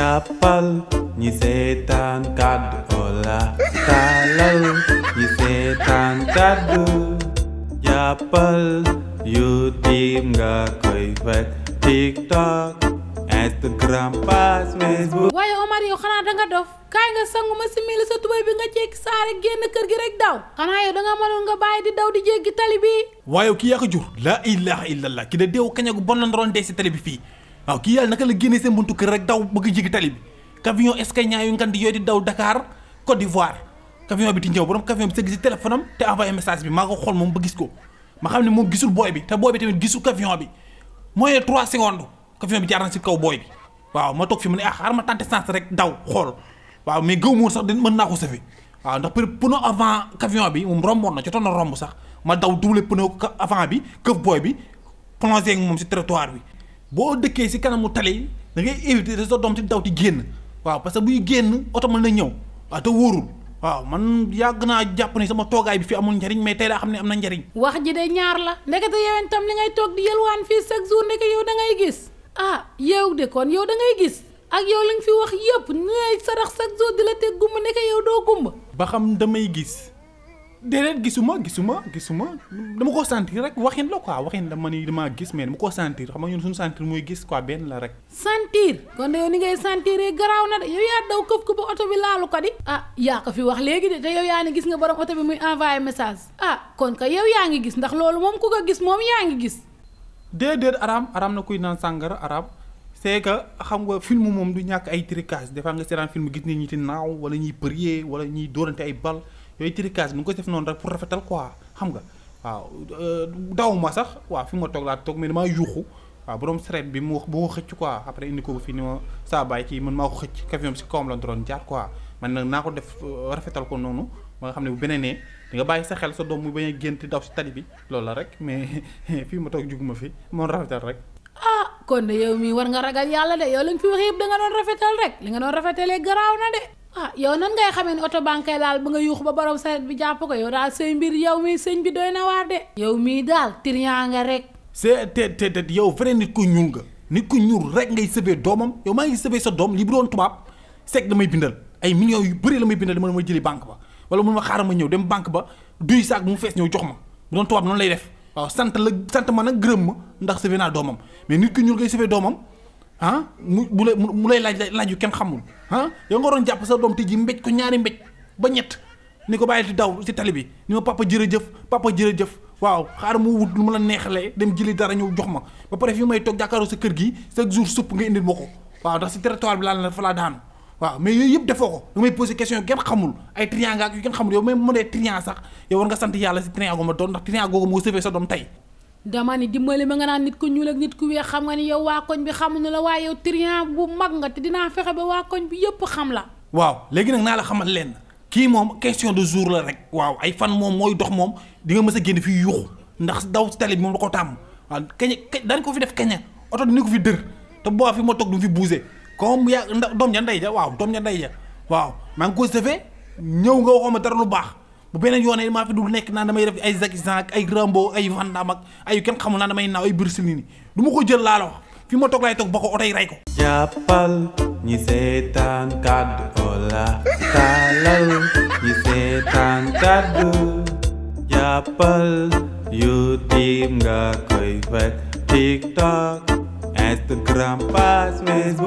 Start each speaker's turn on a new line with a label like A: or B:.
A: jàppal ñi seetaan kàddu Ola taalal ñi seetaan kàddu jàppal YouTube nga koy fekk TikTok Instagram page Facebook.
B: waaye Omar yow xanaa danga dof kaay nga sangu ma simili sa tubéy bi nga jéggi saare génn kër gi rek daw xanaa yow danga mënoon nga bàyyi di daw di jéggi tali bi.
C: waaye kii yaa ko jur laa ilaha illallah ki da deew kaña gu bon la ndoroon dee si tali bi fii waaw kii yàlla naka la génnee seen buntu kër rek daw bëgg jéggi tali bi camion Scania yu ngand yooyu di daw Dakar Côte d'Ivoire camion bi di ñëw borom camion bi sëgg si téléphone am te envoyé message bi maa ko xool moom ba gis ko ma xam ne moom gisul booy bi te booy bi tamit gisul camion bi mooy 3 secondes camion bi jaar na si kaw booy bi waaw ma toog fi mu ne xaaral ma tenter chance rek daw xool waaw mais gëw moon sax mën naa ko sauver waaw ndax pneu avant camion bi moom romboon na jotoon na romb sax ma daw double pneu avant bi këf booy bi plongé ak moom si trottoir bi boo dëkkee si kanamu tali da ngay éviter sa doom si daw di génn waaw parce que buy génn oto mën na ñëw waaw te wóorul waaw man yàgg naa jàpp ni sama toogaay bi fi amul njariñ mais tey laa xam ne am na njariñ.
B: wax ji de ñaar la ndekete yow tam li ngay toog di yelwaan fii chaque jour ndeke yow da ngay gis ah yow de kon yow da ngay gis ak yow li nga fi wax yëpp ngay sarax chaque jour di la teg gumba ndeke yow doo gumba.
C: ba xam damay gis déedéet gisuma dama ko sentir rek waxin la quoi waxin dama ni dama gis mais dama ko sentir xam nga ñun suñu sentir mooy gis quoi benn la rek.
B: sentir kon de yow ni ngay sentiree garaaw na de yow yaa daw këf ko ba oto bi laalu ko di. ah yaa ko fi wax léegi de te yow yaa ni gis nga borom oto bi muy envoyé message ah kon ka yow yaa ngi gis ndax loolu moom ku ko gis moom yaa ngi gis.
C: déedéet araam na kuy naan sàngara araam c'est que xam nga film moom du ñàkk ay tricage des fois nga seetaan film gis nit ñi ci naaw wala ñuy prier wala ñuy dóorante ay bal yooyu tricage nu ko def noonu rek pour rafetal quoi xam nga waaw daw ma sax waaw fi ma toog laa toog mais damaa yuuxu waaw borom sareet bi mu xëcc quoi après indi ko ba fii ni ma saa bàyyi kii man maa ko xëcc camion bi si kawam la doon jaar quoi man nag naa ko def rafetal ko noonu ba nga xam ne bu beneenee di nga bàyyi sa xel sa doom mu bañ a gént daw si tali bi loolu la rek mais fii ma toog juguma fi moom rafetal rek.
B: ah kon de yow mii war nga ragal yàlla de yow li nga fi wax yëpp da nga doon rafetal rek li nga doon rafetalee garaaw na de. ah yow nan ngay xamee ni oto banque daal ba nga yuux ba borom saret bi jàpp ko yow daal say mbir yow mii sëñ bi doy na waar de. yow mii daal triant nga rek.
C: te yow vrai nit ku ñuul nga nit ku ñuul rek ngay sëbee doomam yow maa ngi sëbee sa doom li bu doon tubaab seeg damay bindal ay millions yu bëri la may bindal dama jëli banque ba wala mun ma xaaral ma ñëw dem banque ba duy saak mu fees ñëw jox ma bu doon tubaab noonu lay def waaw sant ma nag gërëm ma ndax sëbee naa doomam mais nit ku ñuul ngay sëbee doomam ah mu lay laaj yu kenn xamul ah yow nga doon jàpp sa doom te ji mbéj ko ñaari mbéj ba ñett ni ko bàyyi di daw si tali bi ni ma papa jërëjëf waaw xaar mu wut lu ma la neexalee dem jëli dara ñëw jox ma ba pare fi may toog jàkkaaroo sa kër gi chaque jour supp nga indil ma ko waaw ndax si territoire bi laa fa laa daanu waaw mais yooyu yëpp defoo ko da may posé question yu kenn xamul ay triant nga ak yu kenn xamul yow même mu dee triant sax yow war nga sant yàlla si triant googu ma doon ndax triant googu moo sauvé sa doom tey.
B: dama ni dimbali ma nga naan nit ku ñuul ak nit ku weex xam nga ni yow waa koñ bi xamuñu la waaye yow triant bu mag nga te dinaa fexe ba waa koñ bi yëpp xam la.
C: waaw léegi nag naa la xamal leen kii moom question de jour la rek waaw ay fan moom mooy dox moom di nga mës a génn fii yuuxu ndax daw si tali bi moom da ko tàmm waaw dañ ko fi def kaña oto dina ko fi dër te boo fi ma toog du fi bougé comme yaa doom ja ndey ja waaw doom ja ndey ja waaw maa ngi ko sëfee ñëw nga waxoo ma dara lu baax bu beneen yoonee maa fi dul nekk naan damay def ay Jackie Chan ak ay Rambo ay Van Damme ak ay kenn xamul naan damay naaw ay Bruce Lee du ma ko jël laa la wax fi ma toog laay toog ba ko oto yi rey ko.
A: jàppal ñi seetaan kàddu Ola taalal ñi seetaan kàddu jàppal YouTube nga koy fekk TikTok Instagram page Facebook.